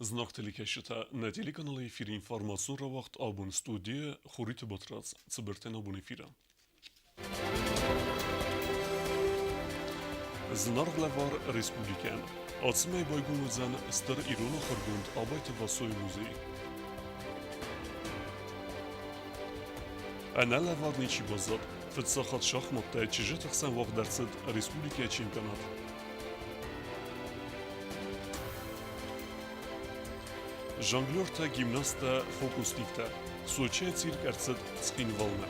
Зынаргъ телекӕсджытӕ, нӕ телеканалы эфиры информацион рауагъд абон студийы Хуриты Батрадз цыбыртӕн абон эфиры. Зынаргъ лӕвар республикӕйӕн. Ацы мӕй байгом уыдзӕн стыр ирон ахуыргонд Абайты Васойы музей. Ӕнӕ лӕвар ничи баззад. Фыццаг хатт шахматтӕй чызджыты хсӕн уагъд ӕрцыд республикӕйы чемпионат. Жонглертӕ, гимнасттӕ, фокусниктӕ. Сочийӕ цирк ӕрцыд Цхинвалмӕ.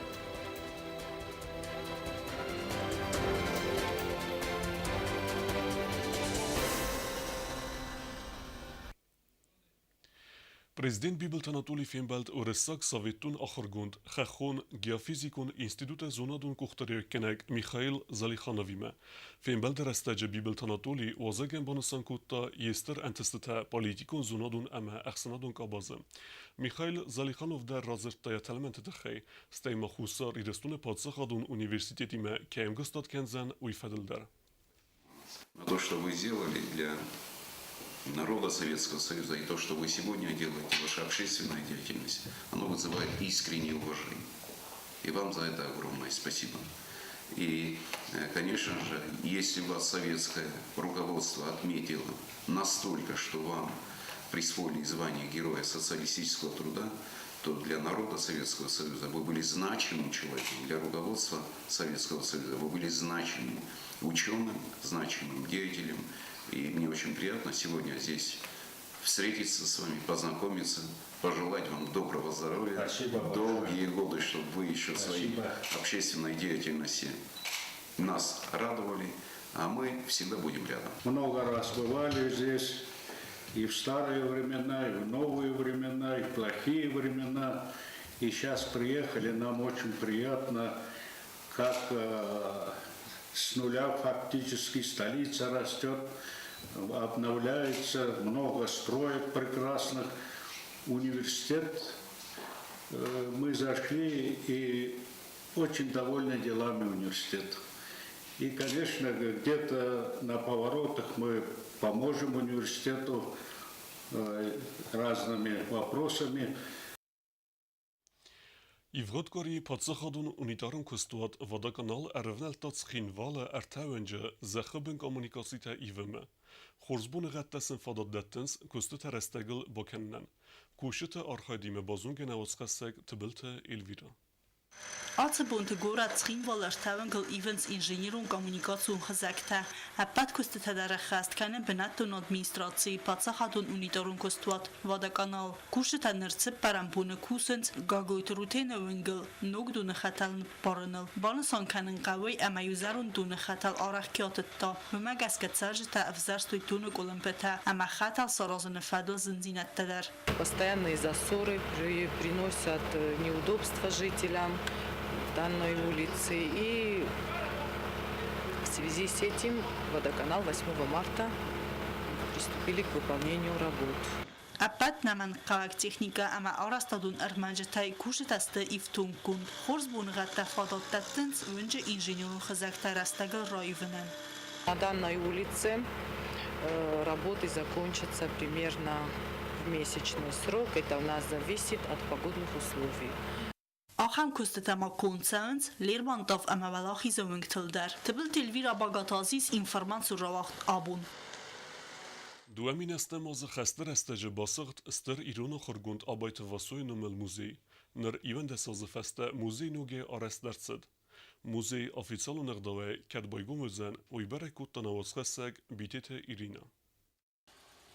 Президент Бибылты Анатолий фембӕлд Уырыссаг советтон ахуыргонд Хӕххон геофизикон институты зонадон къухдариуӕггӕнӕг Михаил Залихановимӕ. Фембӕлды рӕстӕджы Бибылты Анатолий уазӕгӕн банысан кодта йе стыр ӕнтыстытӕ политикон, зонадон ӕмӕ ӕхсӕнадон къабазы. Михаил Залиханов дӕр радзырдта йӕ тӕлмӕнты тыххӕй, стӕй ма Хуссар Ирыстоны паддзахадон университетимӕ кӕй ӕмгуыстад кӕндзӕн, уый фӕдыл дӕр. То, что вы сделали для народа Советского Союза и то, что вы сегодня делаете, ваша общественная деятельность, оно вызывает искреннее уважение. И вам за это огромное спасибо. И, конечно же, если вас советское руководство отметило настолько, что вам присвоили звание Героя социалистического труда, то для народа Советского Союза вы были значимым человеком, для руководства Советского Союза вы были значимым ученым, значимым деятелем. И мне очень приятно сегодня здесь встретиться с вами, познакомиться, пожелать вам доброго здоровья, Спасибо долгие годы, чтобы вы еще своей общественной деятельности нас радовали, а мы всегда будем рядом. Много раз бывали здесь и в старые времена, и в новые времена, и в плохие времена. И сейчас приехали, нам очень приятно, как с нуля фактически столица растет, обновляется, много строек прекрасных. Университет мы зашли и очень довольны делами университета. И, конечно, где-то на поворотах мы поможем университету разными вопросами. Ивгъуыд къуырийы паддзахадон унитарон куыстуат «Водоканал» ӕрӕвнӕлдта Цхинвалы ӕртӕ уынджы зӕххы бын коммуникацитӕ ивынмӕ. Хорз боныгъӕдтӕ сын фадат дӕттынц куыстытӕ рӕстӕгыл бакӕнынӕн. Кусджыты архайдимӕ базонгӕ нӕ уацхӕссӕг Тыбылты Эльвирӕ. Ацы бонты горӕт Цхинвалы ӕртӕуынгыл ивынц инженерон-коммуникацион хызӕгтӕ. Ӕппӕт куыстытӕ дӕр ӕххӕст кӕны бынӕттон администрацийы паддзахадон унитарон куыстуат «Водоканал». Кусджытӕ ныр цыппӕрӕм боны кусынц Гаглойты Рутены уынгыл ног доны хӕтӕл ныппарыныл. Банысан кӕнын хъӕуы, ӕмӕ-иу зӕронд доны хӕтӕл арӕх кӕй атыдта, уымӕ гӕсгӕ цӕрджытӕ ӕвзӕрстой доны къуылымпытӕ ӕмӕ хӕтӕл саразыны фӕдыл зындзинӕдтӕ дӕр. Постоянные засоры приносят неудобства жителям данной улицы. И в связи с этим водоканал 8 марта приступили к выполнению работ. Ӕппӕт нӕмӕнгхъӕуӕг техникӕ ӕмӕ арӕзтадон ӕрмӕджытӕй кусджытӕ сты ифтонггонд. Хорз боныгъӕдтӕ фадат дӕттынц уынджы инженерон хызӕгтӕ рӕстӕгыл раивынӕн. На данной улице работы закончатся примерно в месячный срок. Это у нас зависит от погодных условий. Ахӕм куыстытӕ ма конд цӕуынц Лермонтов ӕмӕ Уӕлахизы уынгтыл дӕр. Тыбылты Эльвира Багаты Азиз информацион рауагъд абон. 2007 азы хӕсты рӕстӕджы басыгъд стыр ирон ахуыргонд Абайты Васойы номыл музей. Ныр 11 азы фӕстӕ музей ногӕй арӕзт ӕрцыд. Музей официалон ӕгъдауӕй кӕд байгом уыдзӕн, уый бӕрӕг кодта нӕ уацхӕссӕг Битеты Иринӕ.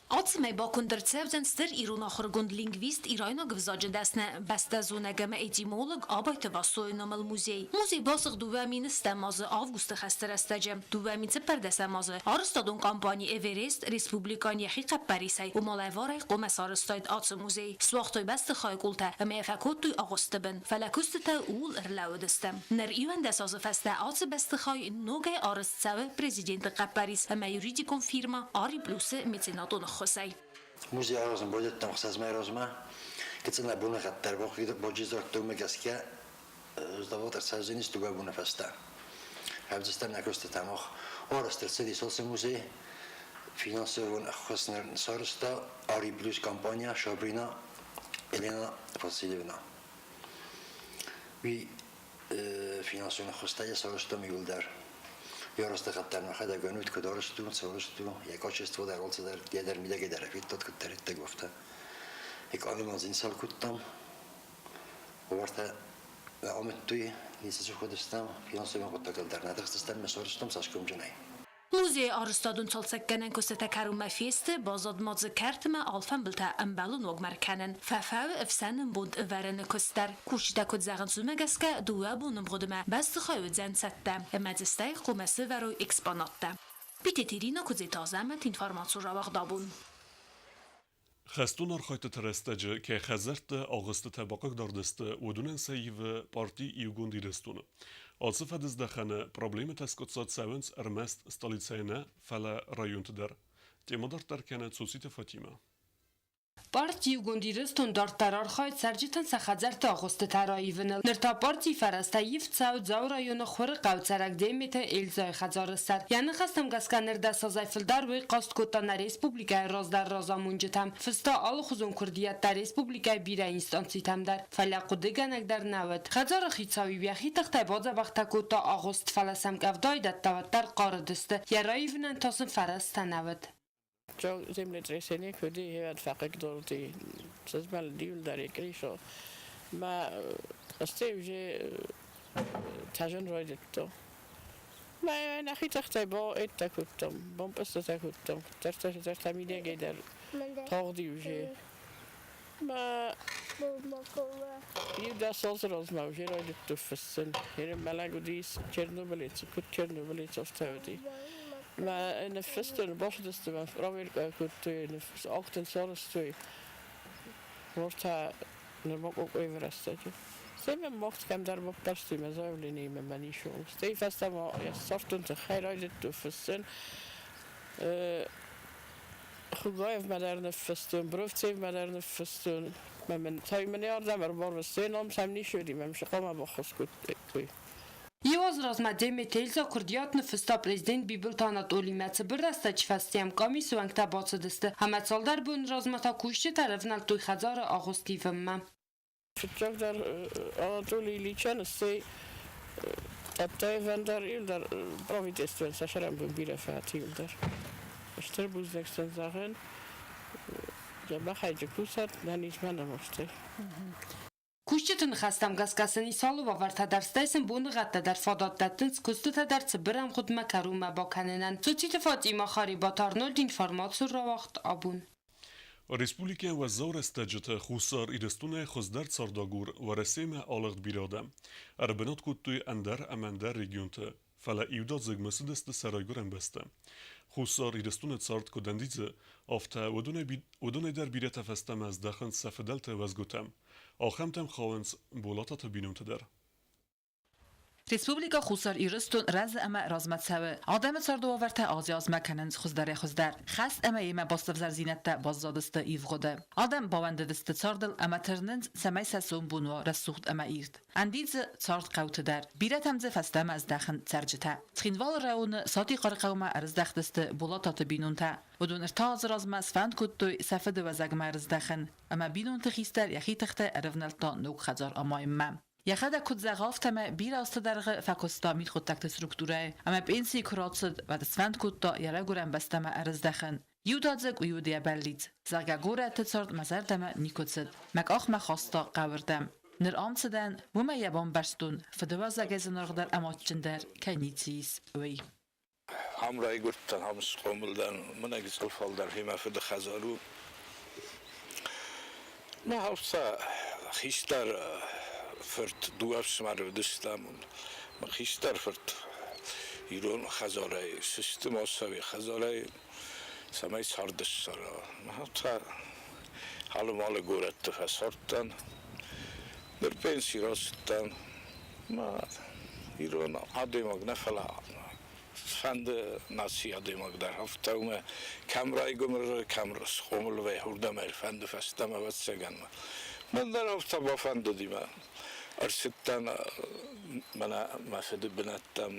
Ацымӕй баконд ӕрцӕудзӕн стыр ирон ахуыргонд лингвист, ирайнаг ӕвзаджы дӕсны, бӕстӕзонӕг ӕмӕ этимолог Абайты Васойы номыл музей. Музей басыгъд 2010 азы августы хӕсты рӕстӕджы. 2014 азы арӕзтадон компани Эверест республикӕйӕн йӕхи хъӕппӕрисӕй уымӕ лӕварӕй хъуамӕ сарӕзтаид ацы музей. Суагътой бӕстыхайы къултӕ ӕмӕ йӕ фӕкодтой агъуысты бын. Фӕлӕ куыстытӕ ууыл ӕрлӕууыдысты. Ныр 11 азы фӕстӕ ацы бӕстыхай ногӕй арӕзт цӕуы президенты хъӕппӕрис ӕмӕ юридикон фирмӕ Ари Плюсы меценатон ӕххуысӕй. Музей аразын байдыдтам ӕхсӕзмӕй размӕ. Гыццыл нӕ боныгъӕд дӕр баджизардтой гӕсгӕ завод ӕрцӕудзӕнис дыууӕ боны фӕстӕ. Ӕвдыстам нӕ куыстытӕ мах. Арӕзт ӕрцыдис ацы музей. Финансовон ӕххуыс нын сарӕзта Ари Плюс компания Шабрина Елена Васильевна. Уый финансон ӕххуыстӕ йӕ сарӕзтам иууылдӕр. Йӕ арӕзтӕгъӕдтӕ мӕхӕдӕг ӕнуд куыд арӕзт у, цы арӕзт у, йӕ качество дӕр, алцыдӕр, йӕ дӕр мидӕгӕй дӕр федтат, куыддӕриддӕр афтӕ. Экономимӕ зин цал кодтам, уартӕ амыдтой, ницы сыхуыдыстӕм, финансовон хъуыддӕгтыл дӕр нӕ тыхстыстӕм, мӕ сарӕзтам цӕсгомджынӕй. Музейы арӕзтадон цалцӕггӕнӕн куыстытӕ кӕронмӕ фесты, баззад ма дзы кӕртмӕ алфӕмбылтӕ ӕмбӕлы ногмӕ ркӕнын. Фӕфӕуы ӕфсӕн ӕмбонд ӕвӕрыны куыст дӕр. Кусджытӕ куыд зӕгъынц, уымӕ гӕсгӕ дыууӕ боны мгъуыдмӕ бӕстыхай уыдзӕн цӕттӕ, ӕмӕ дзы стӕй хъуамӕ сӕвӕрой экспонаттӕ. Питеты Ирина, Куыдзеты Азӕмӕт, информацион рауагъд абон. Хӕстон архайдтыты рӕстӕджы кӕй хӕдзӕртты агъуыстытӕ бахъыгдард сты, уыдонӕн сӕ ивы парти Иугонд Ирыстоны. Ацы фӕдыздӕхӕны проблемӕтӕ скъуыддзаг цӕуынц ӕрмӕст столицӕйы нӕ, фӕлӕ районты дӕр. Темӕ дарддӕр кӕны Цоциты Фатимӕ. Парти Иугонд Ирыстон дарддӕр архайы цӕрджытӕн сӕ хӕдзӕртты агъуыстытӕ раивыныл. Ныр та партийы фӕрӕзтӕ ивд цӕуы Дзауы районы Хурыхъӕуы цӕрӕг Деметы Эльзӕйы хӕдзары сӕр. Йӕ ныхӕстӕм гӕсгӕ ныр 10 азӕй фылдӕр уый хъаст кодта нӕ республикӕйы раздӕр разамонджытӕм, фыста алыхуызон куырдиӕттӕ республикӕйы бирӕ инстанцитӕм дӕр, фӕлӕ хъуыдыгӕнӕг дӕр нӕ уыд. Хӕдзары хицау-иу йӕхи тыхтӕй бадзӕбӕхтӕ кодта агъуыст, фӕлӕ сӕм къӕвдайы дӕттӕ уӕддӕр хъарыдысты, йӕ раивынӕн та сын фӕрӕзтӕ нӕ уыд. Землетрясение куди фӕхъыгдорти сызмӕлыди крышо. Ма стӕй уже тӕзын райдыдта. Ма нӕхи тыхтӕй ба эттӕ кодтам, бампъызтытӕ кодтам, тӕртӕ мидӕгӕй дӕр тагъди уже. Ма иу 10 азы размӕ уже райдыдтой фыссын. Мӕлӕг уыдис Чернобылы, куыд Чернобылы афтӕ уыди. Ма ныффыстой, бацыдысты, проверка кодтой, актын сарӕзтой. Уӕртӕ нырма къокъойы рӕстӕджы. Стӕй мӕм мах кӕмдӕр баппӕрстой мӕ заявлениемӕ мӕ ницы. Стӕй фӕстӕмӕ йӕ ссардтон тыххӕй райдыдтой фыссын. Хугаевмӕ дӕр ныффыстон, Бровцевмӕ дӕр ныффыстон. Мӕ мын цай мын ардӕм ӕрбарвыстой, ном сӕм ницы уыди, мӕм сыкъамӕ баххуыс кодтой. Иу аз размӕ Деметы Эльза куырдиат ныффыста президент Бибылты Анатолимӕ. Цыбыр рӕстӕджы фӕстӕ йӕм къамисы уӕнгтӕ бацыдысты ӕмӕ цалдӕр боны размӕ та кусджытӕ ӕрӕвнӕлдтой хӕдзары агъуыст ивынмӕ. Фыццагдӕр Анатолий Ильичӕн стӕй Аттаевӕн дӕр иуылдӕр правительствойӕн сӕ сӕрӕнбон бирӕ фӕхатт иуылдӕр. Стыр бузныг сын зӕгъын, дзӕбӕхӕй дзы кусӕт, нӕниз ма нӕм стӕй. Кусджыты ныхӕстӕм гӕсгӕ сын ис алы уавӕртӕ дӕр, стӕй сын боныгъӕдтӕ дӕр фадат дӕттынц куыстытӕ дӕр цыбыр ӕмгъуыдмӕ кӕронмӕ бакӕнынӕн. Цоциты Фатима, Харебаты Арнольд, информацион рауагъд абон. Республикӕйы уӕззау рӕстӕджыты Хуссар Ирыстонӕй хуыздӕр цардагур Уӕрӕсемӕ алыгъд бирӕ адӕм. Ӕрбынат кодтой ӕндӕр ӕмӕ ӕндӕр регионты, фӕлӕ иудадзыг мысыдысты сӕ райгуырӕн бӕстӕ. Хуссар Ирыстоны цард куыд ӕндидзы, афтӕ уыдонӕй дӕр бирӕтӕ фӕстӕмӕ здӕхынц сӕ фыдӕлты уӕзгуытӕм. Ахӕмтӕм хауынц Болататы бинонтӕ дӕр. Республикӕ Хуссар Ирыстон рӕзы ӕмӕ размӕ цӕуы. Адӕмы царды уавӕртӕ азӕй-азмӕ кӕнынц хуыздӕрӕй-хуыздӕр. Хӕст ӕмӕ йемӕ баст ӕвзӕрдзинӕдтӕ баззадысты ивгъуыды. Адӕм бауӕндыдысты цардыл ӕмӕ тырнынц, цӕмӕй сӕ сомбон уа рӕсугъд ӕмӕ ирд. Ӕндидзы цард хъӕуты дӕр. Бирӕтӕм дзы фӕстӕмӕ здӕхын цӕрджытӕ. Цхинвалы районы Сатихъары хъӕумӕ ӕрыздӕхтысты Болататы бинонтӕ. Уыдон 3 азы размӕ сфӕнд кодтой сӕ фыдыуӕзӕгмӕ ӕрыздӕхын. Ӕмӕ бинонты хистӕр йӕхи тыхтӕй ӕрӕвнӕлдта ног хӕдзар амайынмӕ. Йӕхӕдӕг куыд зӕгъы, афтӕмӕй бирӕ азты дӕргъы фӕкуыста мидхъуыддӕгты структурӕйы ӕмӕ пенсийы куы рацыд, уӕд сфӕнд кодта йӕ райгуырӕн бӕстӕмӕ ӕрыздӕхын. Иудадзыг уый уыд йӕ бӕллиц, зӕгъгӕ, горӕты цард мӕ зӕрдӕмӕ никуы цыд, мӕ къах мӕ хаста хъӕуырдӕм. Ныр ам цыдӕн, уымӕй йӕ бамбӕрстон, фыдыуӕзӕгӕй зынаргъдӕр ӕмӕ адджындӕр кӕй ницы ис, уый. Ам райгуырдтӕн, ам схъомыл дӕн, мӕнӕ гыццыл фалдӕр мӕ фыды хӕдзар у. Мӕ афтӕ хистӕр фырт дыууӕ ӕфсымӕры уыдыстӕм. Мӕ хистӕр фырт ирон хӕдзарӕй сысты Моссауи хӕдзарӕй, цӕмӕй цард ссара. Афтӕ алы-малы горӕтты фӕцардтӕн. Ныр пенси рацыдтӕн. Мӕ ирон адӕймаг нӕ, фӕлӕ фӕнды наци адӕймаг дӕр афтӕ уымӕ кӕм райгуыры, кӕм схъомыл вӕййы, уырдӕм ӕй фӕнды фӕстӕмӕ, ӕвӕццӕгӕн. Мӕн дӕр афтӕ бафӕндыди мӕ ӕрцыдтӕн мӕнӕ мӕ фыды бынӕттӕм.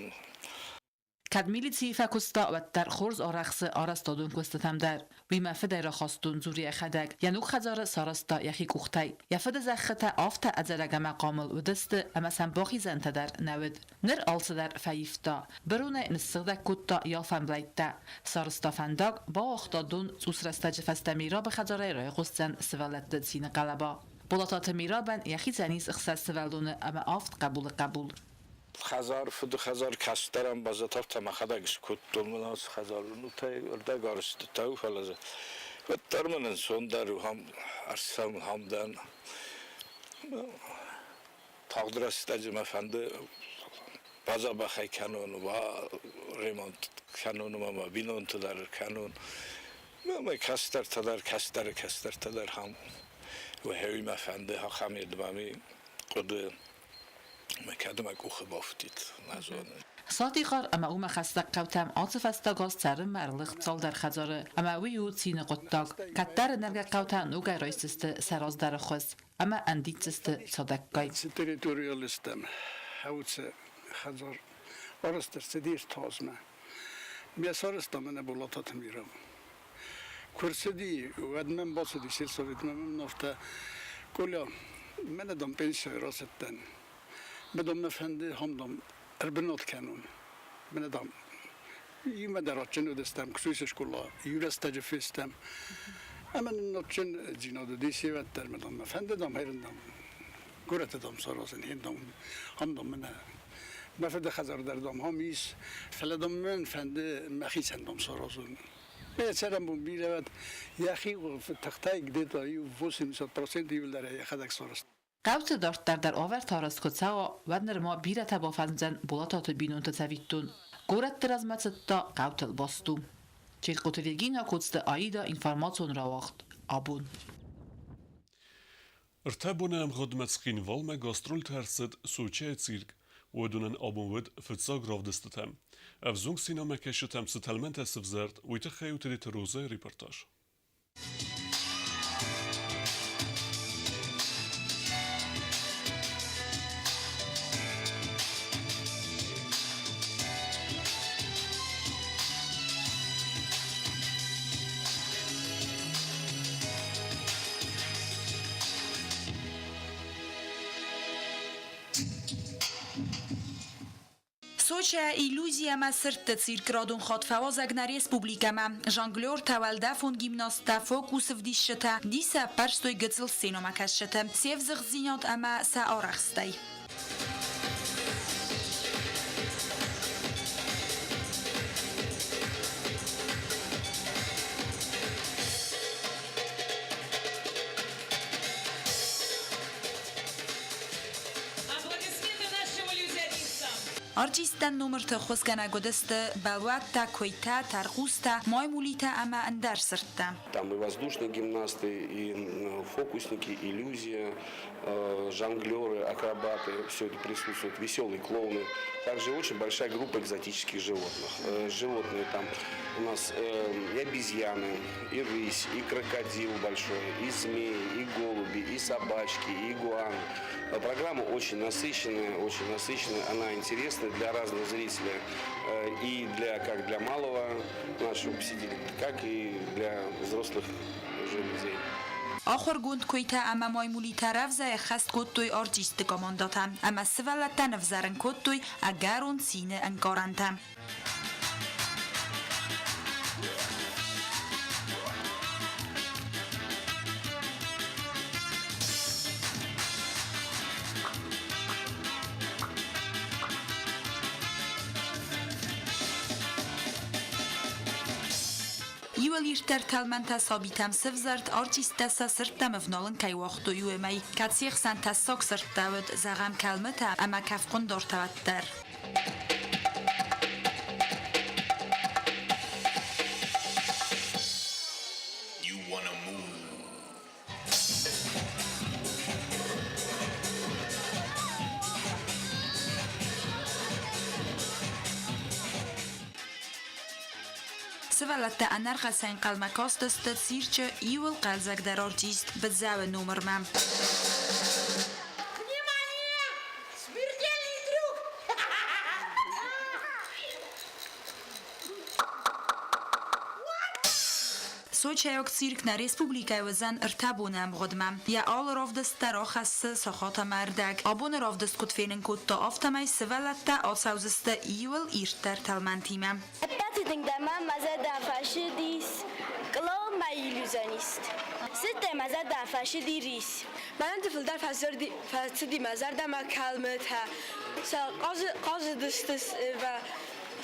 Кӕд милицийы фӕкуыста, уӕддӕр хорз арӕхсы арӕзтадон куыстытӕм дӕр. Уый мӕ фыдӕй рахастон, дзуры йӕхӕдӕг. Йӕ ног хӕдзары сарӕзта йӕхи къухтӕй. Йӕ фыды зӕххытӕ афтӕ ӕдзӕрӕг ӕмӕ хъамыл уыдысты, ӕмӕ сӕм бахизӕнтӕ дӕр нӕ уыд. Ныр алцыдӕр фӕивта. Быронӕй ныссыгъдӕг кодта йӕ алфӕмблӕйттӕ. Сарӕзта фӕндаг, бауагъта дон, цъус рӕстӕджы фӕстӕ Мирабы хӕдзарӕй райхъуысдзӕн сывӕллӕтты цины хъӕлӕба. Болататы Мирабӕн йӕхицӕн ис ӕхсӕз сывӕллоны ӕмӕ авд хъӕбулы хъӕбул. Хӕдзар, фыды хӕдзар кӕстӕрӕн баззад, мӕхӕдӕг скодтон мын ацы хӕдзар. Ну та ӕрдӕг арӕзтытӕ у, фӕлӕ дзы уӕддӕр мын ӕнцондӕр у, ам ӕрцӕуын, ам дӕн. Тагъд рӕстӕджы мӕ фӕнды бадзӕбӕх ӕй кӕнон, уа ремонт кӕнон ӕмӕ мӕ бинонты дӕр кӕнон. Мӕ кӕстӕртӕ дӕр, кӕстӕры кӕстӕртӕ дӕр ам уӕхи мӕ фӕнды ахӕм едмӕ хъуыды мӕ кӕд мӕ къухы бафтид, нӕ зонын. Сатихъар ӕмӕ уымӕ хӕстӕг хъӕутӕм ацы фӕстаг аз цӕрынмӕ ӕрлыгъд цалдӕр хӕдзары, ӕмӕ уый у цины хъуыддаг. Кӕддӕры нӕргӕ хъӕутӕ ногӕй райсдзысты сӕ раздӕры хуыз ӕмӕ ӕндидздзысты цадӕггай. Цы территорийыл стӕм, хӕуцы хӕдзар арӕзт ӕрцыдис Тазмӕ. Ме сарӕзта мӕнӕ Болататы Мираб. Куы рцыди, уӕд мӕм бацыди сельсоветмӕ, мӕм афтӕ, Коля, мӕнӕ дам пенсияйы рацыдтӕн. Мӕ дам мӕ фӕнды, ам дам ӕрбынат кӕнон. Мӕнӕ дам иумӕ дӕр адджын уыдыстӕм, Ксуисы скъола иу рӕстӕджы фестӕм. Ӕмӕ нын адджын дзинад уыди севӕд дӕр, мӕ дам мӕ фӕнды, дам, хӕрын, дам, горӕты, дам, саразын, хин, дам, ам, дам, мӕнӕ мӕ фыды хӕдзар дӕр, дам, ам ис, фӕлӕ, дам, мӕн фӕнды мӕхицӕн, дам, саразын. Йӕ цӕрӕнбон бирӕ уӕд, йӕхи тыхтӕй где-то иу 80% иуылдӕр йӕхӕдӕг сарӕзта. Хъӕуты дарддӕр дӕр ӕвӕрд арӕзт куы цӕуа, уӕд нырма бирӕтӕ бафӕзмдзӕн Болататы бинонты цӕвиттон. Горӕтты размӕ цыд та хъӕутыл баст у. Чертхъоты Регина, Коцты Аида, информацион рауагъд «Абон». Ӕртӕ боны ӕмгъуыдмӕ Цхинвалмӕ гастрольты ӕрцыд Сочӕйы цирк. Уыдонӕн абон уыд фыццаг равдыстытӕ. Ӕвзонг синамӕкӕсджытӕм цы тӕлмӕнтӕ сывзӕрд, уый тыххӕй у Тедеты Розӕйы репортаж. Сочӕ иллюзи ӕмӕ сырдты цирк радон хатт фӕуазӕг нӕ республикӕмӕ. Жонглертӕ, уӕлдӕфон гимнасттӕ, фокусы вдисджытӕ дисы ӕппӕрстой гыццыл сценӕмӕкӕсджыты се взыгъддзинад ӕмӕ сӕ арӕхстӕй. Артисттӕн номырты ӕххуысгӕнӕг уыдысты бӕлуӕттӕ, куыйтӕ, тӕрхъустӕ, маймулитӕ ӕмӕ ӕндӕр сырдтӕ. Там и воздушные гимнасты, и фокусники, иллюзия, жонглеры, акробаты, все это присутствует, веселые клоуны. Также очень большая группа экзотических животных. Животные там у нас и обезьяны, и рысь, и крокодил большой, и змеи, и голуби, и собачки, и игуаны. Программа очень насыщенная, очень насыщенная, она интересна для разных зрителей. И для, как для малого нашего посетителя, как и для взрослых уже людей. Ахуыргонд куыйтӕ ӕмӕ маймулитӕ рӕвдзӕй ӕххӕст кодтой артистты командӕтӕ ӕмӕ сывӕллӕттӕн ӕвзӕрын кодтой ӕгӕрон цины ӕнкъарӕнтӕ. Иуыл ирддӕр тӕлмӕнтӕ сабитӕм сывзӕрд, артисттӕ сӕ сырдтӕм ӕвналын кӕй уагътой, уымӕй, кӕд се хсӕн тӕссаг сырдтӕ уыд, зӕгъӕм, кӕлмытӕ ӕмӕ кӕфхъуындартӕ уӕддӕр. You wanna move. Сывӕллӕттӕ ӕнӕрхъӕцӕй ӕнхъӕлмӕ кастысты цирчы иууыл хъӕлдзӕгдӕр артист Быдзӕуы номырмӕ. Внимание! Смертельный трюк! Сочӕйаг цирк нӕ республикӕйы уыдзӕн ӕртӕ боны ӕмгъуыдмӕ. Йӕ алы равдыст дӕр ахӕссы сахат ӕмӕ ӕрдӕг. Абоны равдыст куыд фенын кодта, афтӕмӕй сывӕллӕттӕ ацӕудзысты иуыл ирддӕр тӕлмӕнтимӕ. Ӕппӕты тынгдӕр ма мӕ зӕрдӕ фӕсыдис клоун мӕ иллюзионист. Сыдтӕй мӕ зӕрдӕ фӕсыди рис. Мӕнӕн дзы фылдӕр фӕцыди мӕ зӕрдӕмӕ кӕлмытӕ. Сӕ хъазыдысты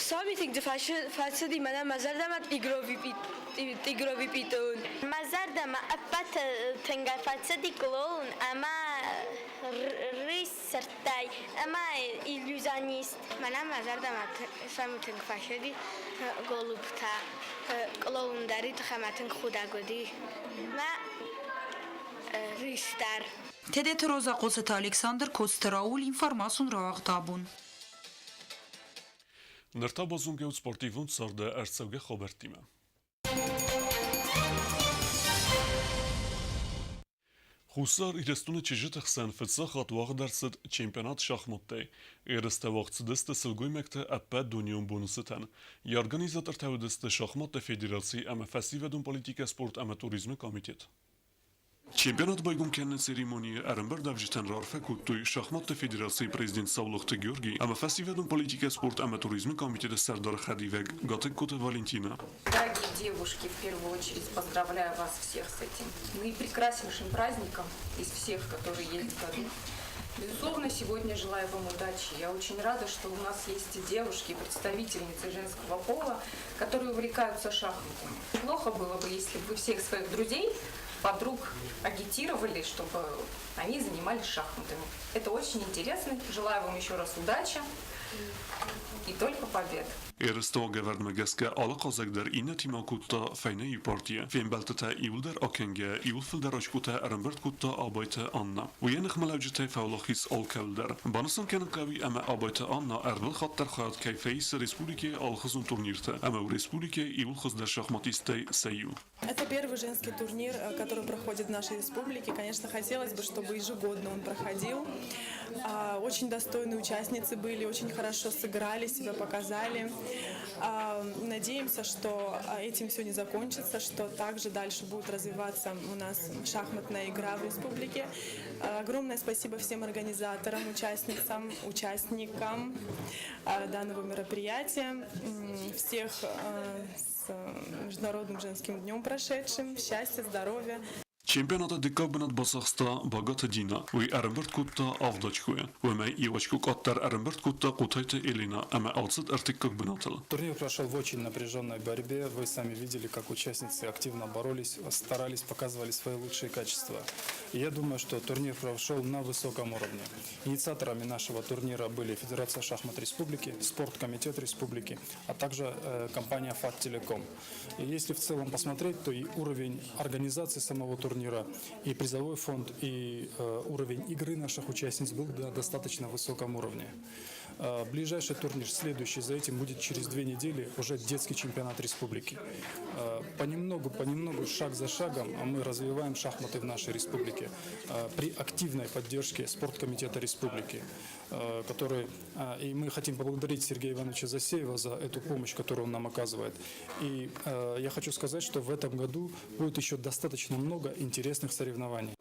Сабитыг дзы фӕцыди мӕнӕ мӕ зӕрдӕмӕ тигрови питон. Мӕ зӕрдӕмӕ ӕппӕты тынгӕй фӕцыди клоун ӕмӕ рыссырдтӕй ӕмӕ иллюзионист. Мӕнӕ мӕ зӕрдӕмӕ сӕм тынг фӕцыди голубтӕ. Клоун дӕр тыххӕй мӕ тынг худӕг уыди. Мӕ рис дӕр. Тедеты Роза, Хъоцыты Александр, Коцты Рауль, информацион рауагъд абон. Ныр та базонгӕут спортивон царды ӕрцӕугӕ хабӕрттимӕ. Хуссар Ирыстоны чызджыты хсӕн фыццаг хатт уагъд ӕрцыд чемпионат шахматтӕй. Ерыстӕ уагъд цыдысты сылгоймӕгты ӕппӕт дунеон боны цытӕн. Йӕ организатортӕ уыдысты шахматты федераци ӕмӕ фӕсивӕдон политикӕ, спорт ӕмӕ туризмы комитет. Чемпионат байгом кӕныны церемонийы ӕрӕмбырдӕвджытӕн раарфӕ кодтой шахматты федерацийы президент Саулохты Георгий ӕмӕ фӕсивӕдон политикӕ, спорт ӕмӕ туризмы комитеты сӕрдары хӕдивӕг Гатыгкоты Валентина. Дорогие девушки, в первую очередь поздравляю вас всех с этим наипрекраснейшим праздником из всех, которые есть в году. Безусловно, сегодня желаю вам удачи. Я очень рада, что у нас есть девушки, представительницы женского пола, которые увлекаются шахматами. Плохо было бы, если бы вы всех своих друзей, подруг агитировали, чтобы они занимались шахматами. Это очень интересно. Желаю вам еще раз удачи и только побед. Ерысты уагӕвӕрдмӕ гӕсгӕ алы хъазӕг дӕр иннӕтимӕ кодта фӕйнӕ иу партийы. Фембӕлдтытӕ иуылдӕр акӕнгӕ, иуыл фылдӕр очкотӕ ӕрӕмбырд кодта Абайты Анна. Уый йӕ ныхмӕлӕуджытӕй фӕуӕлахиз алкӕуыл дӕр. Банысан кӕнын хъӕуы ӕмӕ Абайты Анна ӕрвылхатт дӕр хайад кӕй фӕисы республикӕйы алыхуызон турнирты ӕмӕ у республикӕйы иууыл хуыздӕр шахматисттӕй сӕ иу. Это первый женский турнир, который проходит в нашей республике. Конечно, хотелось бы, чтобы ежегодно он проходил. Очень достойные участницы были, очень хорошо сыграли, себя показали. Надеемся, что этим все не закончится, что также дальше будет развиваться у нас шахматная игра в республике. Огромное спасибо всем организаторам, участницам, участникам данного мероприятия. Всех с Международным женским днем прошедшим. Счастья, здоровья. Чемпионаты дыккаг бынат бацахста Багаты Дина. Уый ӕрӕмбырд кодта авд очкойы. Уымӕй иу очко къаддӕр ӕрӕмбырд кодта Хъотайты Элина ӕмӕ ацыд ӕртыккаг бынатыл. Турнир прошел в очень напряженной борьбе. Вы сами видели, как участницы активно боролись, старались, показывали свои лучшие качества. И я думаю, что турнир прошел на высоком уровне. Инициаторами нашего турнира были Федерация шахмат Республики, Спорткомитет Республики, а также компания «ФАТ Телеком». И если в целом посмотреть, то и уровень организации самого турнира, и призовой фонд, и уровень игры наших участниц был на достаточно высоком уровне. Ближайший турнир, следующий за этим, будет через 2 недели, уже детский чемпионат республики. Понемногу, понемногу, шаг за шагом мы развиваем шахматы в нашей республике при активной поддержке спорткомитета республики, который, и мы хотим поблагодарить Сергея Ивановича Засеева за эту помощь, которую он нам оказывает. И я хочу сказать, что в этом году будет еще достаточно много интересных соревнований.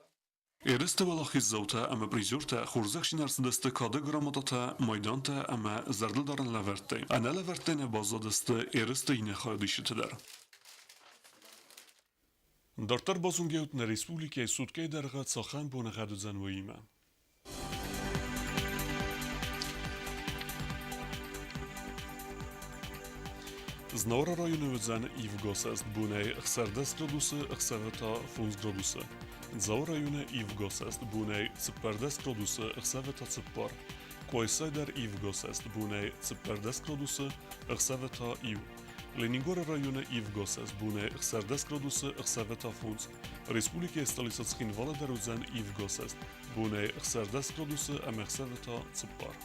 Ерысты уӕлахиздзаутӕ ӕмӕ призертӕ хорзӕхджын ӕрцыдысты кады грамотатӕ, майдантӕ ӕмӕ зӕрдылдарӕн лӕвӕрттӕй. Ӕнӕ лӕвӕрттӕй нӕ баззадысты ерысты иннӕ хайадисджытӕ дӕр. Дарддӕр базонгӕут нӕ республикӕйы суткӕйы дӕргъы цахӕм боныгъӕд уыдзӕн, уыимӕ. Знауыры районы уыдзӕн ивгӕ бонӕй 16 градусы, ӕхсӕвы та 5 градусы. Дзауы районы ивгӕ бонӕй 14 градусы, ӕхсӕвы та 4. Къуайсай дӕр ивгӕ бонӕй 14 градусы, ӕхсӕвы та 1. Ленингоры районы ивгӕ бонӕй 16 градусы, ӕхсӕвы та 5. Республикӕйы столицӕ Цхинвалы дӕр уыдзӕн ивгӕ бонӕй 16 градусы ӕмӕ ӕхсӕвы та 4.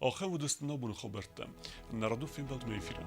Ахӕм уыдысты нӕ абоны хабӕрттӕ. Нӕ радон фембӕлдмӕ эфиры.